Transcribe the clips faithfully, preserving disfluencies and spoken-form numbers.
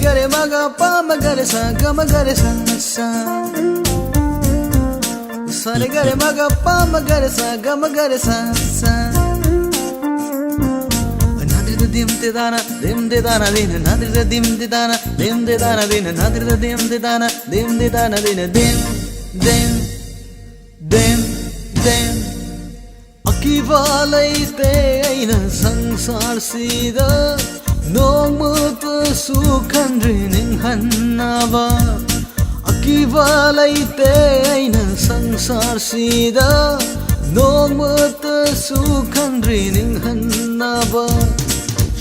Gare maga pa magare sa ga magare sa sa. Sare gare maga pa magare sa ga magare sa sa. Nadri da dim de dana, dim de dana din, nadri da dim de dana, dim de dana din, nadri da dim de dana, dim de dana din, dim, dim, dim, dim. ꯑꯀꯤꯕ ꯂꯩꯇꯦ ꯑꯩꯅ ꯁꯪꯁꯥꯔꯁꯤꯗ ꯅꯣꯡꯃꯇꯁꯨ ꯈꯟꯗ꯭ꯔꯤ ꯅꯤꯡꯍꯟꯅꯕ꯫ ꯑꯀꯤꯕ ꯂꯩꯇꯦ ꯑꯩꯅ ꯁꯪꯁꯥꯔꯁꯤꯗ ꯅꯣꯡꯃꯇꯁꯨ ꯈꯟꯗ꯭ꯔꯤ ꯅꯤꯡꯍꯟꯅꯕ꯫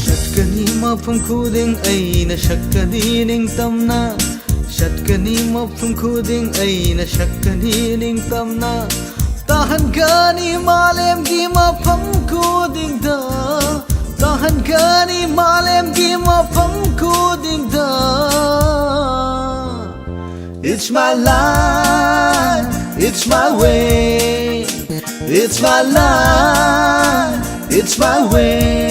ꯆꯠꯀꯅꯤ ꯃꯐꯝ ꯈꯨꯗꯤꯡ ꯑꯩꯅ ꯁꯛꯀꯅꯤ ꯅꯤꯡꯇꯝꯅ꯫ ꯆꯠꯀꯅꯤ ꯃꯐꯝ ꯈꯨꯗꯤꯡ ꯑꯩꯅ ꯁꯛꯀꯅꯤ ꯅꯤꯡꯇꯝꯅ꯫ ꯇꯥꯍꯟꯒꯅꯤ ꯃꯥꯂꯦꯝꯒꯤ ꯃꯐꯝ ꯈꯨꯗꯤꯡꯗ꯫ ꯇꯥꯍꯟꯒꯅꯤ ꯃꯥꯂꯦꯝꯒꯤ ꯃꯐꯝ ꯈꯨꯗꯤꯡꯗ꯫ It's my life, it's my way. It's my life, it's my way.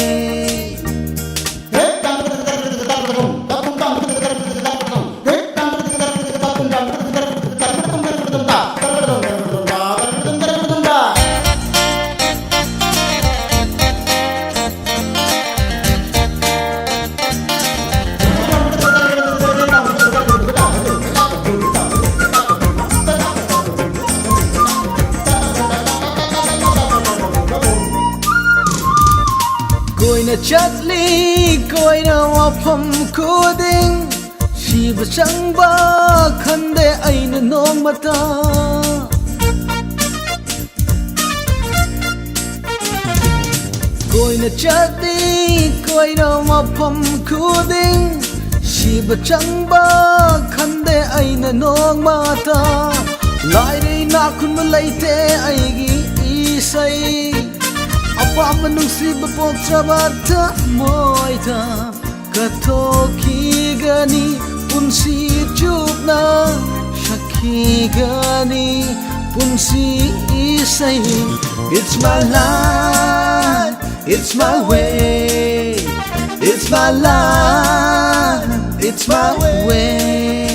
ꯀꯣꯏꯅ ꯆꯠꯂꯤ ꯀꯣꯏꯅ ꯃꯐꯝ ꯈꯨꯗꯤꯡ꯫ ꯁꯤꯕ ꯆꯪꯕ ꯈꯟꯗꯦ ꯑꯩꯅ ꯅꯣꯡꯃꯇ꯫ ꯀꯣꯏꯅ ꯆꯠꯂꯤ ꯀꯣꯏꯅ ꯃꯐꯝ ꯈꯨꯗꯤꯡ꯫ ꯁꯤꯕ ꯆꯪꯕ ꯈꯟꯗꯦ ꯑꯩꯅ ꯅꯣꯡꯃꯇ꯫ ꯂꯥꯏꯔꯩ ꯅꯥꯈꯨꯟꯕ ꯂꯩꯇꯦ ꯑꯩꯒꯤ ꯏꯁꯩ꯫ ꯑꯄꯥꯝꯕ ꯅꯨꯡꯁꯤꯕ ꯄꯣꯛꯆꯕ ꯊꯃꯣꯏꯗ ꯀꯠꯊꯣꯛꯈꯤꯒꯅꯤ꯫ ꯄꯨꯟꯁꯤ ꯆꯨꯞꯅ ꯁꯛꯈꯤꯒꯅꯤ ꯄꯨꯟꯁꯤ ꯏꯁꯩ꯫ It's my life, it's my way. It's my life, It's my way.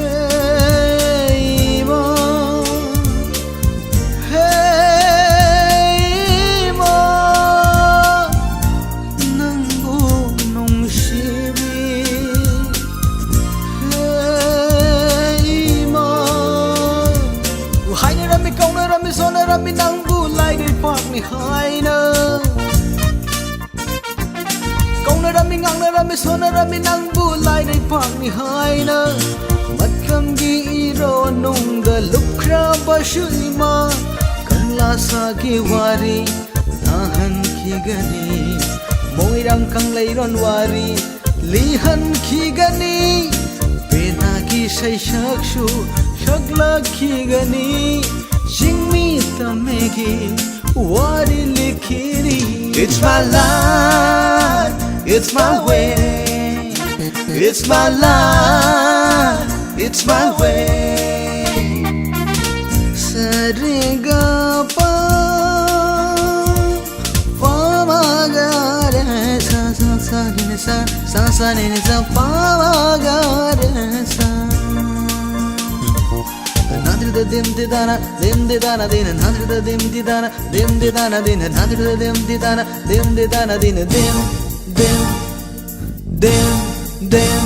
Hey, ꯏꯃꯥ, hey, ꯏꯃꯥ, ꯅꯪꯕꯨ ꯅꯨꯡꯁꯤꯕꯤ꯫ Hey, ꯏꯃꯥ, ꯍꯥꯏꯅꯔꯝꯃꯤ, ꯀꯧꯅꯔꯝꯃꯤ, ꯁꯣꯟꯅꯔꯝꯃꯤ ꯅꯪꯕꯨ ꯂꯥꯏꯔꯩ ꯄꯥꯛꯅꯤ ꯍꯥꯏꯅ꯫ ꯀꯧꯅꯔꯝꯃꯤ, ꯉꯥꯡꯅꯔꯝꯃꯤ, ꯁꯣꯟꯅꯔꯝꯃꯤ ꯅꯪꯕꯨ ꯂꯥꯏꯔꯩ ꯄꯥꯛꯅꯤ ꯍꯥꯏꯅ꯫ ꯃꯇꯝꯒꯤ ꯏꯔꯣꯟꯅꯨꯡꯗ ꯂꯨꯞꯈ꯭ꯔꯕꯁꯨ ꯏꯃꯥ, ꯀꯪꯂꯥ ꯁꯥꯒꯤ ꯋꯥꯔꯤ ꯇꯥꯍꯟꯈꯤꯒꯅꯤ꯫ ꯃꯣꯏꯔꯥꯡ ꯀꯪꯂꯩꯔꯣꯟ ꯋꯥꯔꯤ ꯂꯤꯍꯟꯈꯤꯒꯅꯤ꯫ ꯄꯦꯅꯥꯒꯤ ꯁꯩꯁꯛꯁꯨ ꯁꯛꯂꯛꯈꯤꯒꯅꯤ꯫ ꯆꯤꯡꯃꯤ ꯇꯝꯃꯦꯒꯤ ꯋꯥꯔꯤ ꯂꯤꯈꯤꯅꯤ꯫ It's my life, it's my way. It's my life, it's my way. ꯁꯥ ꯔꯦ ꯒ ꯄ, ꯄ ꯃ ꯒ ꯔꯦ ꯁꯥ, ꯁꯥ ꯁꯥ ꯔꯦ ꯁꯥ, ꯁꯥ ꯁꯥ ꯔꯦ ꯁꯥ ꯄ ꯃ ꯒ ꯔꯦ ꯁꯥ꯫ ꯅꯥꯗ꯭ꯔꯤꯗ ꯗꯤꯝ ꯗꯤ ꯗꯥꯅ, ꯗꯤꯝ ꯗꯤ ꯗꯥꯅ ꯗꯤꯅ, ꯅꯥꯗ꯭ꯔꯤꯗ ꯗꯤꯝ ꯗꯤ ꯗꯥꯅ, ꯗꯤꯝ ꯗꯤ ꯗꯥꯅ ꯗꯤꯅ, ꯅꯥꯗ꯭ꯔꯤꯗ ꯗꯤꯝ ꯗꯤ ꯗꯥꯅ, ꯗꯤꯝ ꯗꯤ ꯗꯥꯅ ꯗꯤꯅ, ꯗꯤꯝ, ꯗꯤꯝ, ꯗꯤꯝ, ꯗꯤꯝ,